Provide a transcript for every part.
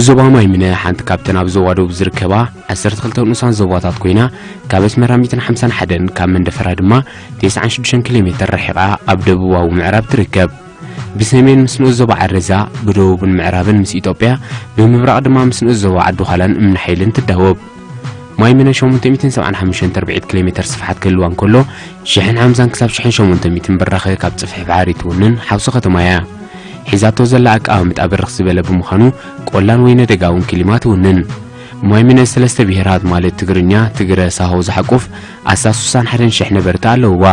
ዞባ ማይምነ ሓንቲ ካብተን ኣብ ዞባ ደቡብ ዝርከባ ዓሰርተ ክልተ ንኡሳን ዞባታት ኮይና፣ ካብ ኣስመራ ሚእትን ሓምሳን ሓደን፣ ካብ መንደፈራ ድማ ተስዓን ሽዱሽተን ኪሎ ሜተር ርሒቓ ኣብ ደቡባዊ ምዕራብ ትርከብ። ብሰሜን ምስ ንኡስ ዞባ ዓረዛ፣ ብደቡብን ምዕራብን ምስ ኢትዮጵያ፣ ብምብራቕ ድማ ምስ ንኡስ ዞባ ዓዲ ዃላን እምኒ ሓይልን ትዳወብ። ማይምነ ሸሞንተ ሚእትን ሰብዓን ሓሙሽተን ተርብዒት ኪሎ ሜተር ስፍሓት ክህልዋ እንከሎ፣ ሽሕን ሓምሳን ክሳብ ሽሕን ሸሞንተ ሚእትን ብራኸ ካብ ጽፍሒ ባሕሪ ትውንን ሓውሲ ከተማ እያ። ሒዛቶ ዘላ ኣቀማምጣ ብርኽ ዝበለ ብምዃኑ፣ ቆላን ወይነ ደጋውን ክሊማ ትውንን። ማይምነ ሰለስተ ብሄራት ማለት ትግርኛ፣ ትግረ፣ ሳሆ ዝሓቁፍ ኣስታት ሱሳን ሓደን ሽሕ ነበርቲ ኣለውዋ።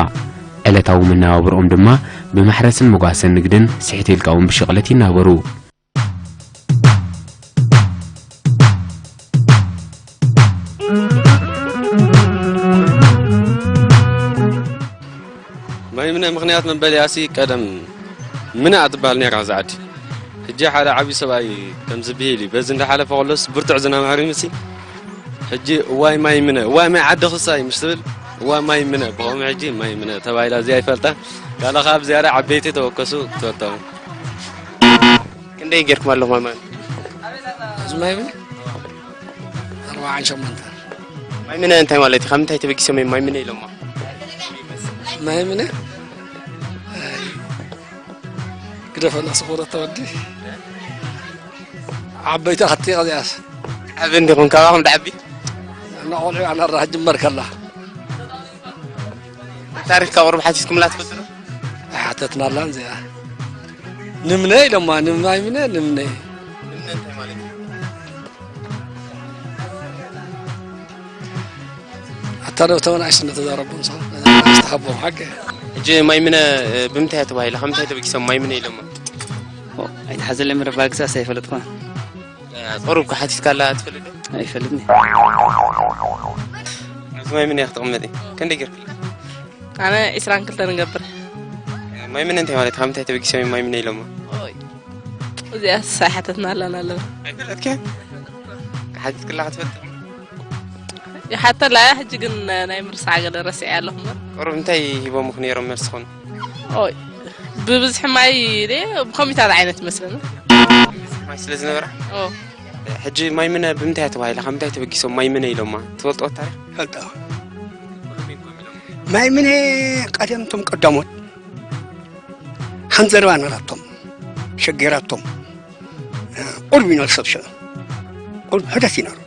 ዕለታዊ መነባብርኦም ድማ ብማሕረስን መጓሰን ንግድን፣ ስሕት ኢልካ እውን ብሽቕለት ይናበሩ። ማይምነ ምኽንያት መበሊኣሲ ቀደም ምነ እያ ትበሃል ነይራ እዛ ዓዲ። ሕጂ ሓደ ዓብዪ ሰብኣይ ከምዚ ብሂል እዩ። በዚ እንዳሓለፈ ከሎስ ብርቱዕ ዝናብ ሃሪሙሲ፣ ሕጂ እዋይ ማይምነ፣ እዋይ ማይ ዓዲ ክሳይ ምስ ትብል፣ እዋይ ማይምነ፣ ብኸምኡ ሕጂ ማይምነ ተባሂላ እዚኣ ይፈልጣ። ካልእ ካብ ዝያዳ ዓበይቲ ተወከሱ ክትፈልጦ። ክንደይ ጌርኩም ኣለኹም ኣብ ማይ? እዚ ማይ ምን? ኣርባዓን ሸሞንተን። ማይ ምን እንታይ ማለት እዩ? ካብ ምንታይ ተበጊሶም እዮም ማይ ምን ኢሎሞ? ማይ ምን? ኣይ፣ ግደፈና ስኹረት ተወዲ። ዓበይቲ ኣኽቲ ቐዚኣስ። ዓቢ እንዲኹም፣ ካባኹም ድዓቢ? ንቖልዑ ኣናራ ጅመር ከላ። ታሪኽ ካብ ቁሩብ ሓቲትኩምላ ትፈልጡ ዶ? ኣይሓተትናላን እዚኣ። ንምነ ኢሎማ፣ ንማይ ምነ፣ ንምነ። ንምነ እንታይ ማለት እዩ? ኣታ ዶ ተመን ኣሽነ ተዛረቦም ሰው፣ ኣስተኻቦም ሓቂ። ሕጂ ማይ ምነ፣ እ፣ ብምንታይ እያ ተባሂላ? ካብ ምንታይ ተበጊሶም ማይ ምነ ኢሎማ? ኦ፣ ኣይተሓዘለይ ምረ፣ ባግሳስ ኣይፈለጥኳን። ቁሩብ ሓቲትካላ ትፈልጥ ዶ? ኣይፈልጥን። ኣብዚ ማይ ምን እያ ክትቕመጢ? ክንደይ ጌርክላ? ኣነ ዒስራን ክልተን እገብር። ማይ ምን እንታይ ማለት? ካብ ምንታይ ተበጊሶም እዮም ማይ ምን ኢሎማ? ኦይ። እዚኣስ ኣይሓተትናላን ኣለና። ኣይፈለጥክን? ሓቲትክላ ክትፈልጥ? ይሓተላ እያ፣ ሕጂ ግን ናይ ምርሳዕ ገለ ረሲዐ ኣለኹ እምበር። ቁሩብ እንታይ ሂቦምኹ ነይሮም መልስኹም? ኦይ፣ ብብዝሒ ማይ ድየ ብኸምኡታት ዓይነት ይመስለኒ። ማይ ስለ ዝነበራ? ኦ። ሕጂ ማይ ምነ ብምንታይ እያ ተባሂላ? ካብ ምንታይ ተበጊሶም ማይ ምነ ኢሎማ? ትፈልጥዎ ታሪኽ? ፈልጣ። ማይ ምነ ቀደምቶም ቀዳሞት ሓንቲ ዘረባ ነራቶም፣ ሸጌራቶም፣ ቁርብ ይነር ሰብ ሸ-፣ ቁርብ ሕደት ይነሩ።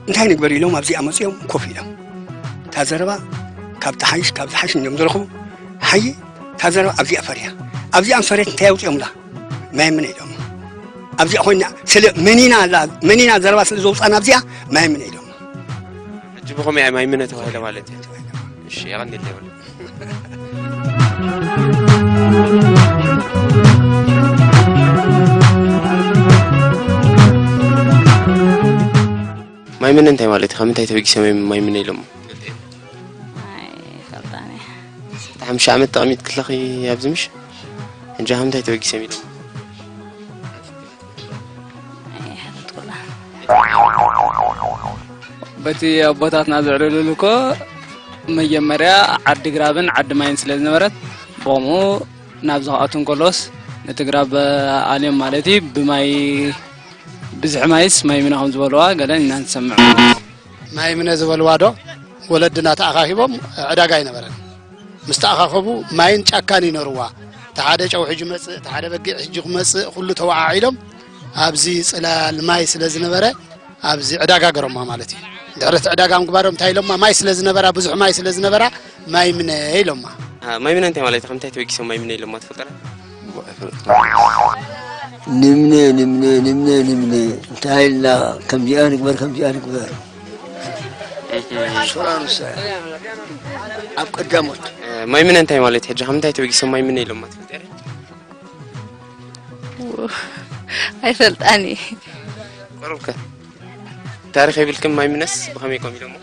እንታይ ንግበር ኢሎም ኣብዚኣ መጺኦም ኮፍ ኢሎም። እታ ዘረባ ካብ ትሓይሽ፣ ካብ ዝሓሽ እዮም ዝረኽቡ። ሓይ፣ እታ ዘረባ ኣብዚኣ ፈርያ። ኣብዚኣ ምስ ፈርየት እንታይ ኣውጺኦምላ? ማይ ምነ ኢሎም። ኣብዚኣ ኮይና ስለ መኒና ኣላ፣ መኒና ዘረባ ስለ ዘውጻና ኣብዚኣ ማይ ምነ ኢሎም። ሕጂ ብኸመይ እያ ማይ ምነ ተባሂለ ማለት እዩ? እሺ፣ የቐንየለይ ወለ። ማይ ምነ እንታይ ማለት እዩ? ካብ ምንታይ ተበጊሶም እዮም ማይ ምነ ኢሎሞ? ኣይፈልጣን እየ። ሓሙሽተ ዓመት ተቐሚጥ ክለኺ ኣብዚ ምሽ? እንጃ ካብ ምንታይ ተበጊሶም ኢሎሞ? ኣይሓተትኩላ። በቲ ኣቦታትና ዘዕለሉሉ እኮ መጀመርያ ዓዲ ግራብን ዓዲ ማይን ስለ ዝነበረት፣ ብኸምኡ ናብዚ ክኣቱ እንከሎስ ነቲ ግራብ ኣልዮም ማለት እዩ። ብማይ፣ ብዝሒ ማይስ ማይ ምነ ከም ዝበልዋ ገለ ኢና ንሰምዕ። ማይ ምነ ዝበልዋ ዶ ወለድና ተኣኻኺቦም ዕዳጋ ኣይነበረን። ምስ ተኣኻኸቡ ማይን ጫካን ይነርዋ። እቲ ሓደ ጨው ሒጁ መጽእ፣ እቲ ሓደ በጊዕ ሒጁ ክመጽእ፣ ኩሉ ተወዓዒሎም ኣብዚ ጽላል ማይ ስለ ዝነበረ ኣብዚ ዕዳጋ ገሮማ ማለት እዩ። ድሕሪ እቲ ዕዳጋ ምግባሮም እንታይ ኢሎማ? ማይ ስለ ዝነበራ፣ ብዙሕ ማይ ስለ ዝነበራ ማይ ምነ ኢሎማ። አ፣ ማይ ምነ እንታይ ማለት እዩ? ከምታይ ተበጊሶም ማይ ምነ ኢሎማ ትፈልጠና? ንምነ፣ ንምነ፣ ንምነ፣ ንምነ። እንታይ ኢልና ከምዚኣ ንግበር፣ ከምዚኣ ንግበር። ሱራ ንሳ ኣብ ቀዳሞት። እ፣ ማይ ምነ እንታይ ማለት እዩ? ሕጂ ከምታይ ተበጊሶም ማይ ምነ ኢሎማ ትፈልጠ? ኣይፈልጣን እየ። ቁሩብከ? ታሪኽ የብልክን? ማይ ምነስ ብኸመይ ኮም ኢሎሞ?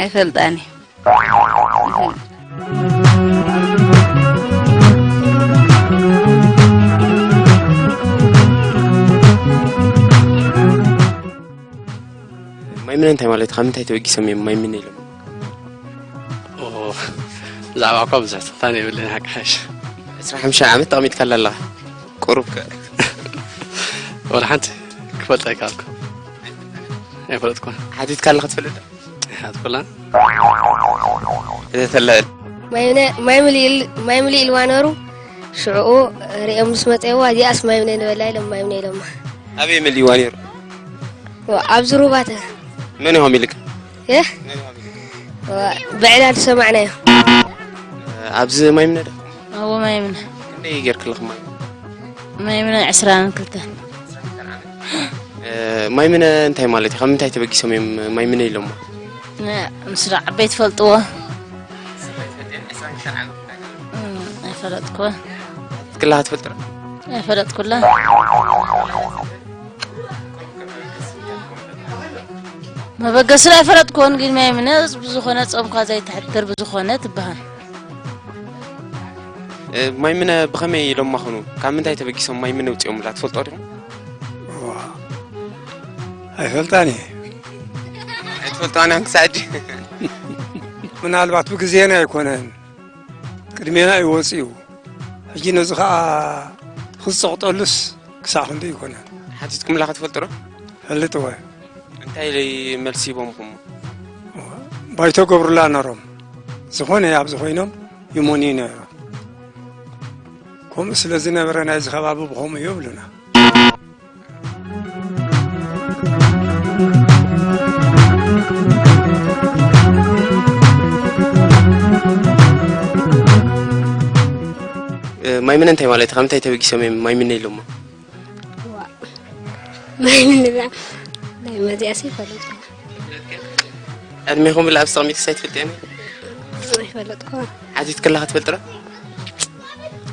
ኣይፈልጣን እየ። ማይ ምነ እንታይ ማለት እዩ? ካብ ምንታይ ተበጊሶም እዮም ማይ ምነ ኢሎም? ኦ፣ ብዛዕባ እኳ ብዙሕ ትንታነ የብለይን፣ ሓቂ ሓሽ። ዕስራን ሓሙሽተን ዓመት ተቐሚጥካላ ኣለኻ። ቁሩብ ከ? ወላ ሓንቲ። ክፈልጠካ እኮ ኣይፈለጥኩ። ሓቲትካ ኣለኻ ትፈልጥ? ኣይሓትኩላ። እተተልዕል። ማይ ምነ-፣ ማይ ምልእ ኢል-፣ ማይ ምልእ ኢልዋ ነሩ። ሽዕኡ ሪኦም ምስ መጸዋ፣ እዚኣስ ማይ ምነ ንበላ ኢሎም ማይ ምነ ኢሎማ። ኣበይ መሊእዋ ነይሩ? ዋ፣ ኣብዚ ሩባተ። መን ኢኹም ኢልካ? እ? መን ኢኹም ኢልካ? ዋ፣ ብዕላል ዝሰማዕናዮ። ኣብዚ ማይ ምነ ዶ? እዎ፣ ማይ ምነ። ክንደይ ጌርክለኹም ማይ ምነ? ማይ ምነ ዕስራን ክልተን። እ፣ ማይ ምነ እንታይ ማለት እዩ? ካብ ምንታይ ተበጊሶም እዮም ማይ ምነ ኢሎሞ? ነ-፣ ምስ ዓበይቲ ፈልጥዎ። እም፣ ኣይፈለጥኩዎን። ትክላ ትፈልጥ ዶ? ኣይፈለጥኩላ። መበገሲ ኣይፈለጥኩዎን፣ ግን ማይ ምነ ብዝኾነ ጾምካ ዘይትሕድር ብዝኾነ ትበሃል። እ፣ ማይ ምነ ብኸመይ ኢሎም ማኹኑ? ካብ ምንታይ ተበጊሶም ማይ ምነ ውፅኦም ላ ትፈልጦ ዲኹም? እዋ፣ ኣይፈልጣን እየ። ኣይትፈልጦን እዮም ክሳዕ ሕጂ? ምናልባት ብግዜና ኣይኮነን፣ ቅድሜና እዩ ወፂኡ። ሕጂ ነዚ ኸዓ ክዝፀቕጠሉስ ክሳዕ ክንደይ ይኮነን። ሓቲትኩምላ ክትፈልጡ ዶ? ፈልጥወ። እንታይ ኢለ መልሲ ሂቦምኹም? ባይቶ ገብሩላ ነሮም። ዝኾነ ኣብዚ ኮይኖም ይሞንዩ ነሮም። ከምኡ ስለ ዝነበረ ናይዚ ከባቢ ብኸምኡ እዩ ይብሉና። እ፣ ማይ ምነ እንታይ ማለት እዩ? ካብ ምንታይ ተበጊሶም እዮም ማይ ምነ ኢሎሞ? ዋ። ማይ ምነ ላ-፣ ናይ መዚኣስ ይፈልጥ። ዕድሜኹም ብላ ኣብ ሰቕሚት ክሳይ ትፈልጥ እየ? ኣይፈለጥኩ። ሓቲት ከለኻ ትፈልጥ ዶ?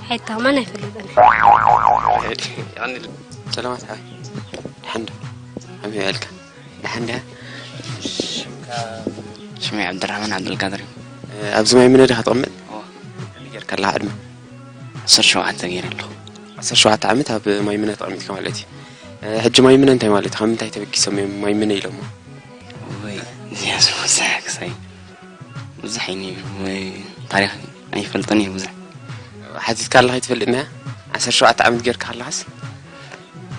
ሓይታ ከማን ኣይፈልጥን። ይቐንል። ሰላማት ሓ-፣ ደሓን ዶ? ከመይ ውዒልካ? ደሓን ድያ? ሽምካ? ሽመይ ዓብደራሕማን ዓብደልቃድር እዩ። እ፣ ኣብዚ ማይ ምነ ዲኻ ትቕመጥ? እወ። ክንደይ ጌርካ ኣለኻ ዕድመ? ዓሰርተ ሸውዓተ ገይረ ኣለኹ። ዓሰርተ ሸውዓተ ዓመት ኣብ ማይ ምነ ተቐሚጥካ ማለት እዩ። እ፣ ሕጂ ማይ ምነ እንታይ ማለት እዩ? ካብ ምንታይ ተበጊሶም እዮም ማይ ምነ ኢሎሞ? ወይ፣ እዚኣስ ብዙሕ ክሳይ ብዙሕ ኣይኒ ወይ ታሪኽ ኣይፈልጥን እየ ብዙሕ። ሓቲትካ ኣለኻ ኣይትፈልጥን እያ? ዓሰርተ ሸውዓተ ዓመት ጌርካ ከለኻስ?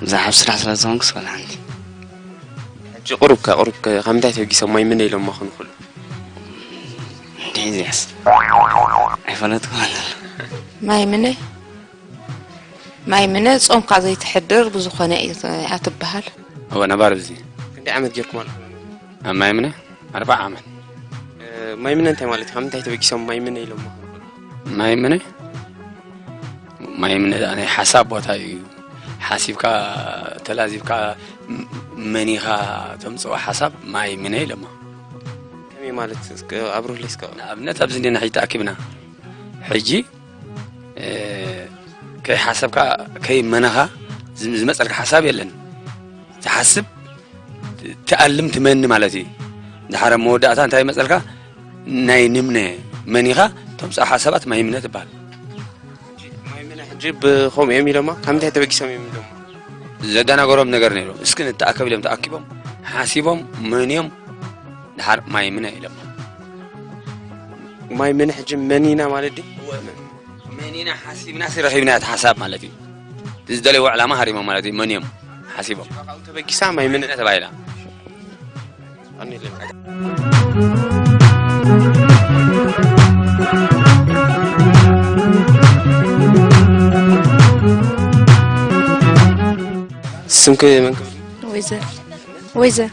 ብዙሕ ኣብ ስራሕ ስለ ዝኾንኩ ስለ ሓንቲ። ሕጂ ቁሩብ ከ፣ ቁሩብ ከ፣ ካብ ምንታይ ተበጊሶም ማይ ምነ ኢሎሞ ክኾኑ ይኽእሉ? እንዴ፣ እዚኣስ ኣይፈለጥኩን። ማይ ምነ፣ ማይ ምነ ጾምካ ዘይትሕድር ብዝኾነ እዩ እያ ትበሃል። እወ፣ ነባር እዚ። ክንደይ ዓመት ጌርኩም ኣሎ? ኣብ ማይ ምነ ኣርባዓ ዓመት። እ፣ ማይ ምነ እንታይ ማለት እዩ? ካብ ምንታይ ተበጊሶም ማይ ምነ ኢሎሞ? ማይ ምነ፣ ማይ ምነ ናይ ሓሳብ ቦታ እዩ። ሓሲብካ፣ ተላዚብካ፣ ም-፣ መኒኻ ተምጽኦ ሓሳብ ማይ ምነ ኢሎሞ። ከመይ ማለት? እስከ ኣብርሁለይ እስከ። ንኣብነት ኣብዚ እንዲና ሕጂ ተኣኪብና። ሕጂ፣ እ፣ ከይሓሰብካ፣ ከይመነኻ ዝም-፣ ዝመጸልካ ሓሳብ የለን። ትሓስብ፣ ትኣልም፣ ትመኒ ማለት እዩ። ድሓር ኣብ መወዳእታ እንታይ ይመጸልካ? ናይ ንምነ መኒኻ ተምጽኦ ሓሳባት ማይ ምነ ትበሃል። ማይ ምነ ሕጂ ብኸምኡ እዮም ኢሎማ? ካብ ምንታይ ተበጊሶም እዮም ኢሎማ? ዘደናገሮም ነገር ነይሩ። እስኪ ንተኣከብ ኢሎም ተኣኪቦም፣ ሓሲቦም፣ መንዮም፣ ድሓር ማይ ምነ ኢሎማ። ማይ ምነ ሕጂ መኒና ማለት ድዩ? መኒና ሓሲብና ሲ ረኺብና እቲ ሓሳብ ማለት እዩ። እቲ ዝደለይዎ ዕላማ ሃሪሞም ማለት እዩ። መንዮም ሓሲቦም። ካብኡ ተበጊሳ ማይ ምነ ተባሂላ። ስምኪ መን ክብል? ወይዘር። ወይዘር።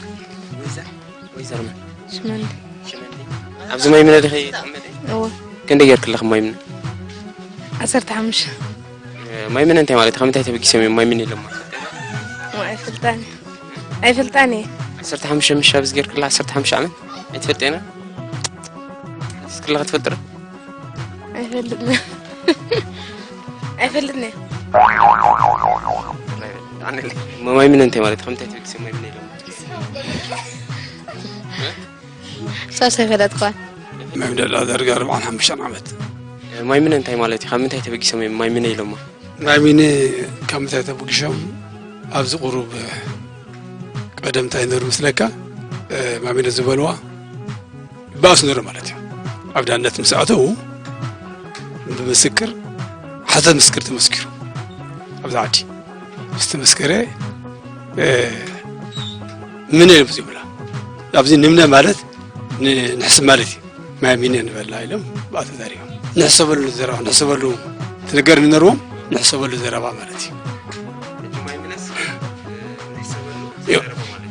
ወይዘር። ወይዘር መን? ሽመንዲ። ኣብዚ ማይ ምነ ዲኺ ትቕመጢ? እወ። ክንደይ ጌርክለኺ ማይ ምነ? ዓሰርተ ሓሙሽተ። ማይ ምነ እንታይ ማለት እዩ? ካብ ምንታይ ተበጊሶም እዮም ማይ ምነ ኢሎማ? እወ፣ ኣይፈልጣን እየ። ኣይፈልጣን እየ። ዓሰርተ ሓሙሽተ ምሽ ኣብዚ ጌርክላ ዓሰርተ ሓሙሽተ ዓመት? ኣይትፈልጥና? እስክላ ክትፈልጥ ዶ? ኣይፈልጥን። ኣይፈልጥን እየ። ማይ ምነ እንታይ ማለት እዩ? ካብ ምንታይ ተበጊሶም ማይ ምነ ኢሎማ? ሳስ ኣይፈለጥኳን። ማይ ምነ ደላ ደርጋ ኣርባዓን ሓሙሽተን ዓመት። ማይ ምነ እንታይ ማለት እዩ? ካብ ምንታይ ተበጊሶም እዮም ማይ ምነ ኢሎማ? ማይ ምነ ካብ ምንታይ ተበጊሶም ኣብዚ ቁሩብ ቀደም እንታይ ነሩ ምስለካ፣ ማይ ምነ ዝበልዋ ይበኣሱ ነሩ ማለት እዩ። ኣብ ዳነት ምስ ኣተዉ ብምስክር፣ ሓሰት ምስክር ተመስኪሩ ኣብዚ ዓዲ ምስ ተመስከረ፣ ምነ እዮም ዝብላ። ኣብዚ ንምነ ማለት ን- ንሕስብ ማለት እዩ። ማይ ሚነ ንበላ ኢሎም ብኣ ተዛሪቦም። ንሕሰበሉ ዘረባ ንሕሰበሉ ትነገር ንነርዎም ንሕሰበሉ ዘረባ ማለት እዩ።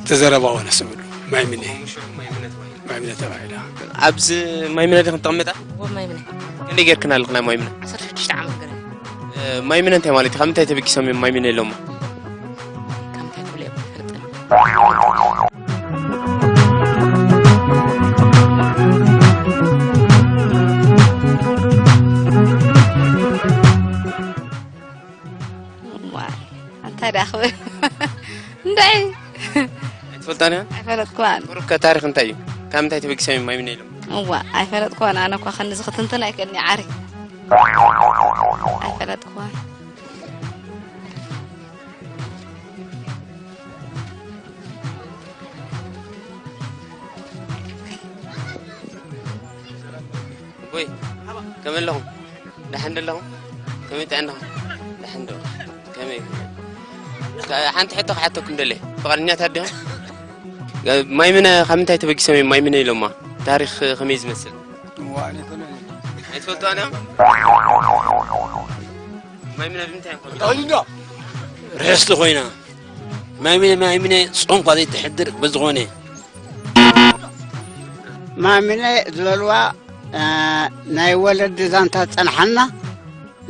ተዘረባዎ ንሕሰበሉ ማይ ሚነ ማይ ሚነ ተባሂላ። ኣብዚ ማይ ሚነ ዲኹም ተቐመጣ? ወ ማይ ምነ ክንደይ ጌርክና ኣለኽና ማይ ሚነ? ዓሰርተ ሽዱሽተ ዓመት ገረ። ማይ ሚነ እንታይ ማለት እዩ? ካብ ምንታይ ተበጊሶም እዮም ማይ ሚነ ኢሎሞ? ካብ ምንታይ ክብሉ እዮም ይፈልጥን። ዋይ፣ እንታይ ደኣ ክብል? እንታይ? ኣይትፈልጣን እያ? ኣይፈለጥኩዋን። ቁሩብ ከ ታሪኽ እንታይ እዩ? ካብ ምንታይ ተበጊሶም እዮም ማይ ሚነ ኢሎም? እዋ፣ ኣይፈለጥኩዋን። ኣነ እኳ ክንድዚ ክትንትን ኣይክእልን እየ፣ ዓሪ። ኣይፈለጥኩዋን። ወይ፣ ከመይ ኣለኹም? ደሓን ዶ ኣለኹም? ከመይ ጥዕናኹም? ደሓን ዶ? ከመይ? ከ- ሓንቲ ሕቶ ክሓተኩም ደለ። ፍቓደኛታት ዲኹም? ማይ ምነ ካብ ምንታይ ተበጊሶም እዮም ማይ ምነ ኢሎማ? ታሪኽ ከመይ ዝመስል? እዋ፣ እኔ እኮ ነኝ። ኣይትፈልጡ ኣነ? ማይ ምነ ብምንታይ እዮም ከሚኡ? ርሕስቲ ኮይና። ማይ ምነ፣ ማይ ምነ ጾም እኳ ዘይትሕድር በዝኾነ። ማሚነ ዝበልዋ፣ እ፣ ናይ ወለዲ ዛንታ ጸንሓና።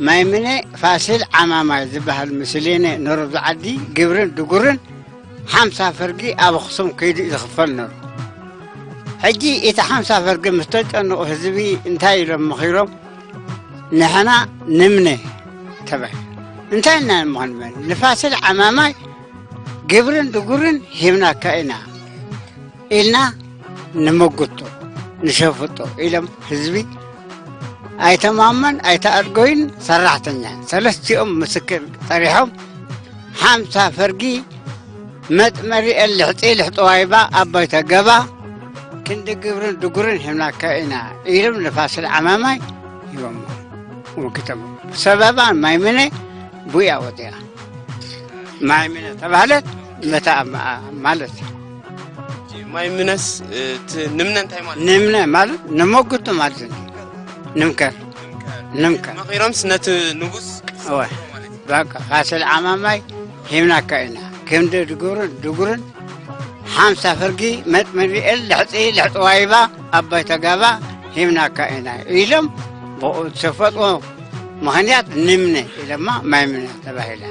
ማይምነ ፋሲል ዓማማይ ዝበሃል ምስሌነ ነሩ ኣብዚ ዓዲ ግብርን ድጉርን ሓምሳ ፈርጊ ኣብ ኣኽሱም ከይዱ እዩ ዝኽፈል ነሩ። ሕጂ እቲ ሓምሳ ፈርጊ ምስ ተጨንቑ ህዝቢ እንታይ ኢሎም መኺሮም? ንሕና ንምነ ተባሂሉ። እንታይ ኢና እሞ ክንብል? ንፋሲል ዓማማይ ግብርን ድጉርን ሂብናካ ኢና ኢልና ንመጉቶ፣ ንሸፍጦ ኢሎም ህዝቢ ኣይተማመን ኣይተኣድጎይን ሰራሕተኛ ሰለስቲኦም ምስክር ጠሪሖም ሓምሳ ፈርጊ መጥመሪኤል ልሕፂ ልሕጠዋይባ ኣባይ ተገባ ክንዲ ግብርን ድጉርን ሂብናካ ኢና ኢሎም ንፋሲል ዓማማይ ሂቦሞ። ወኪቶም ሰበባ ማይምነ ቡያ ወፅያ። ማይምነ ተባህለት መታ ማለት እዩ። ማይምነስ፣ እ፣ እቲ ንምነ እንታይ ማለት እዩ? ንምነ ማለት ንመጉቱ ማለት እዩ። ንምከር። ንምከር። መኺሮምስ ነቲ ንጉስ እወ። በቃ ፋሲል ዓማማይ ሂብናካ ኢና። ክንዲ ድጉርን ድጉርን ሓምሳ ፈርጊ መጥመሪኤል ልሕፂ ልሕጥዋይባ ኣባይ ተጋባ ሂብናካ ኢና ኢሎም ብኡ ዝሸፈጥዎ ምኽንያት ንምነ ኢሎማ ማይምነ ተባሂላ።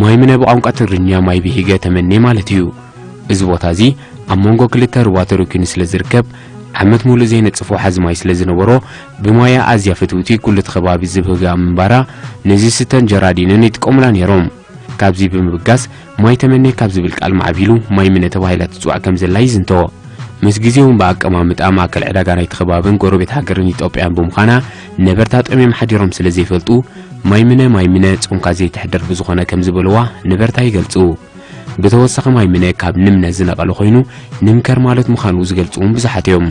ማይምነ ብቋንቋ ትግርኛ ማይ ብሂገ ተመኔ ማለት እዩ። እዚ ቦታ እዚ ኣብ መንጎ ክልተ ሩባ ተረኪኑ ስለ ዝርከብ፣ ዓመት ሙሉእ ዘይነጽፍ ወሓዚ ማይ ስለ ዝነበሮ፣ ብማያ ኣዝያ ፍትውቲ ኩሉ እቲ ከባቢ ዝብህጋ ምንባራ፣ ንዝስተን ጀራዲንን ይጥቀሙላ ነይሮም። ካብዚ ብምብጋስ፣ ማይ ተመኔ ካብ ዝብል ቃል ማዕቢሉ፣ ማይ ምነ ተባሂላ ትጽዋዕ ከም ዘላ ይዝንቶ። ምስ ግዜ እውን ብኣቀማምጣ ማእከል ዕዳጋ ናይቲ ከባብን ጎረቤት ሃገርን ኢትዮጵያን ብምዃና፣ ነበርታ ጠምዮም ሓዲሮም ስለ ዘይፈልጡ፣ ማይ ምነ፣ ማይ ምነ፣ ጾምካ ዘይትሕደር ብዝኾነ ከም ዝበልዋ ነበርታ ይገልጹ። ብተወሳኺ ማይ ምነ ካብ ንምነ ዝነቐለ ኮይኑ፣ ንምከር ማለት ምዃኑ ዝገልጹ እውን ብዙሓት እዮም።